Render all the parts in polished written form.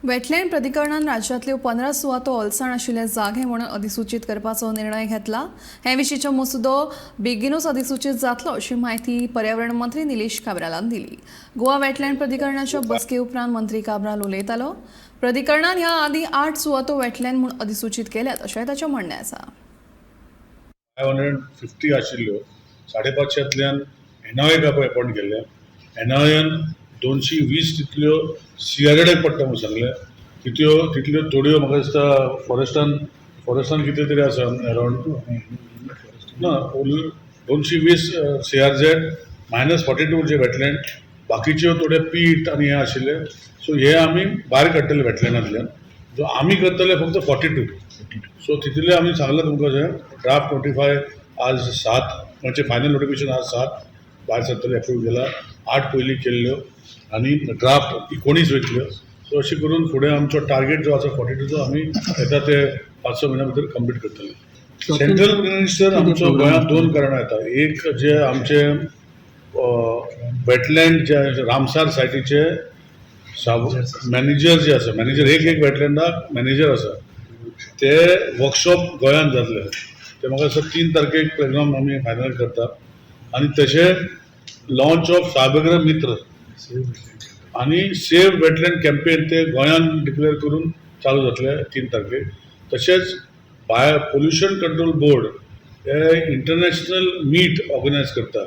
Wetland प्राधिकरणान राज्यांतल्यो 15 सुवातो ओलसाण आशिल्ले जागे म्हणून अधिसूचीत करपाचो निर्णय घेतला. हे विशींचो मसुदो बेगीनूच अधिसूचीत जातलो अशी म्हायती पर्यावरण मंत्री निलेश काब्रालान दिली. गोवा वेटलँड प्राधिकरणाच्या बसके उपरांत मंत्री काब्राल उलयतालो. प्राधिकरणान ह्या आदीं 8 सुवातो वेटलँड म्हूण अधिसूचीत केल्यात अशेंय ताचें म्हणणें आसा. 550 आशिल्ल्यो, 550तल्यान एनआयएक अपॉयंट केल्ले. एनआयएन 220 तितल्यो सीआरझेडाक पडटा म्हूण सांगलें. तितल्यो तितल्यो थोड्यो म्हाका दिसता फॉरेस्टान कितें तरी आसा अरावंड ना 220 सीआरझेड मायनस 42 जे वेटलँड, बाकीच्यो थोडे पीट आनी हे आशिल्ले. सो हे आमी भायर काडटले वेटलँडांतल्यान. जो आमी करतले फक्त 42. सो तितले आमी सांगलां तुमकां. ड्राफ्ट नोटिफाय आज 7, म्हणजे फायनल नोटिफिकेशन आज 7 भायर सरतलें. एप्रूव केला, 8 पयलीं केल्ल्यो आनी ड्राफ्ट 19 वयतल्यो. सो अशें करून फुडें आमचो टार्गेट जो आसा 42चो, आमी येता ते 5-6 म्हयन्या भितर कंप्लीट करतले. सेंट्रल मिनिस्टर आमचो गोंयांत दोन कारणां येता. एक, जे आमचे वेटलँड जे रामसार सायटीचे मॅनेजर जे आसा, मॅनेजर एक एक वेटलँडाक मॅनेजर आसा, ते वर्कशॉप गोंयांत जातले. ते म्हाका दिसता 3 तारखेक प्रोग्राम आमी फायनल करता. आनी तशें लॉन्च ऑफ सायबरग्रह मित्र आनी सेव वेटलँड कॅम्पेन ते गोंयांत डिक्लेअर करून चालू जातले 3 तारखेक. तशेंच बाय पोल्युशन कंट्रोल बोर्ड हे इंटरनॅशनल मीट ऑर्गनायज करता.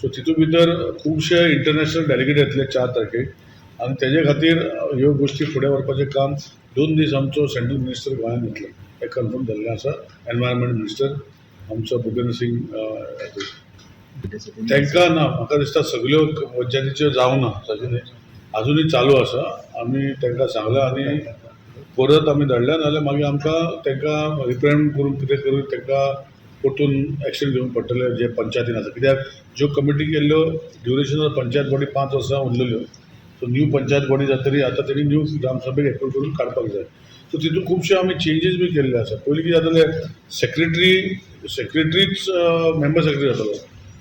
सो तितून भितर खुबशे इंटरनॅशनल डेलिगेट येतले 4 तारखेक आनी तेजे खातीर ह्यो गोश्टी फुडें व्हरपाचें काम 2 दीस आमचो सेंट्रल मिनिस्टर गोंयांत येतले हें कन्फर्म जाल्लें आसा. एनवायरमेंट मिनिस्टर आमचो भूपेंद्र सिंग येतले. तांकां ना, म्हाका दिसता सगल्यो पंचायतीच्यो जावना ताजें आजुनूय चालू आसा. आमी तांकां सांगलां आनी परत आमी धाडल्या, नाजाल्यार मागीर आमकां तांकां रिप्रेजेंट करून कितें करून तांकां परतून एक्शन घेवंक पडटलें जे पंचायतीन आसा. कित्याक ज्यो कमिटी केल्ल्यो ड्युरेशन ऑफ पंचायत बॉडी 5 वर्सां उरलेल्यो. सो न्यू पंचायत बॉडी जातरी आतां तेणी न्यू ग्रामसभेक एप्रूव करून काडपाक जाय. सो तितून खुबशे आमी चेंजीस बी केल्ले आसा. पयलीं कितें जातालें, सेक्रेटरीच मेंबर सेक्रेटरी जातालो.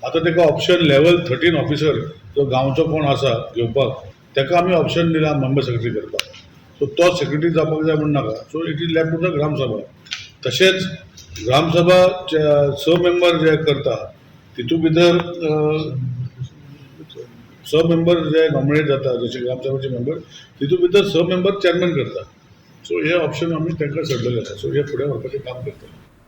आतां ताका ऑप्शन लेवल 13 ऑफिसर जो गांवचो कोण आसा घेवपाक, ताका आमी ऑप्शन दिला मेंबर सेक्रेटरी करपाक. सो तो सेक्रेटरी जावपाक जाय म्हूण नाका. So it is left to the Gram Sabha. तशेंच ग्रामसभा स मेंबर जे करता, तितून भितर स मेंबर जे नॉमिनेट जाता, जशे ग्रामसभाचे मेंबर, तितून भितर स मेंबर चॅरमॅन करता. सो हे ऑप्शन आमी तांकां सोडलेले आसा. सो हे फुडें व्हरपाचें काम करतले.